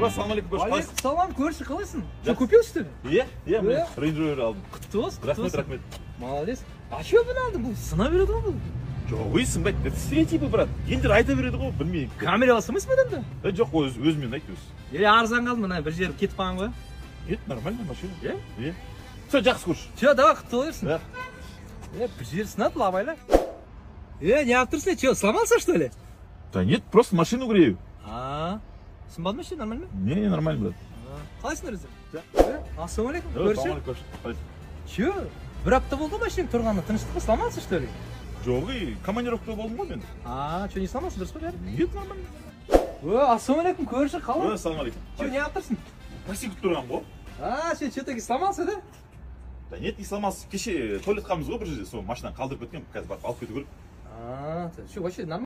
Ассалаумағалейкум, көрші, қалайсың? Алейкум салам, көрші, қалайсың? Что, Жақсы. купил, что ли? Иә, міне, Range Rover алдым. Құтты болсын, құтты Рахмет, болсын. рахмет. Молодец. А че бұны алдың? Бұл сына береді ғой бұл. Жоқ, ой, сынбайды. Это стереотипы, брат. Елдер айта береді ғой, білмеймін. Камера алсамайсың ба енді? Е, жоқ, өзімен айт өзі. Или арзан қалды, мына бір жері кетіп қалған ғой. Нет, нормальная машина. Иә? Иә. Все, жақсы, көрші. Че, давай, құтты бола берсін. Да. Е, бір жері сынады бұл, абайла. Е, не алып тұрсың? Че, сломался, что ли? Да нет, просто машину грею. А, сынбады ма, ше, нормально ма? Не, не, нормально, брат. Қалайсыңдар өздерің? Жақсы. Е, ассалаумағалейкум, көрші. Ассалаумағалейкум, көрші. Қалайсың? Че, бір апта болды ғой машинаң тұрғанына, тыныштық па, сломался, что ли? Жоқ, ей, командировкада болдым ғой мен. А, че, не сломался, дұрыс па бәрі? Нет, нормально. О, ассалаумағалейкум, көрші, қалай? Ассалаумағалейкум. Че, не алып тұрсың? Такси күтіп тұрған ғой. А, сен все-таки сломался, да? Да нет, не сломался. Кеше туалетқамыз ғой бір жерде, сол машинаны қалдырып кеткен, қазір барып алып кету керек. А, че, вообще нормально?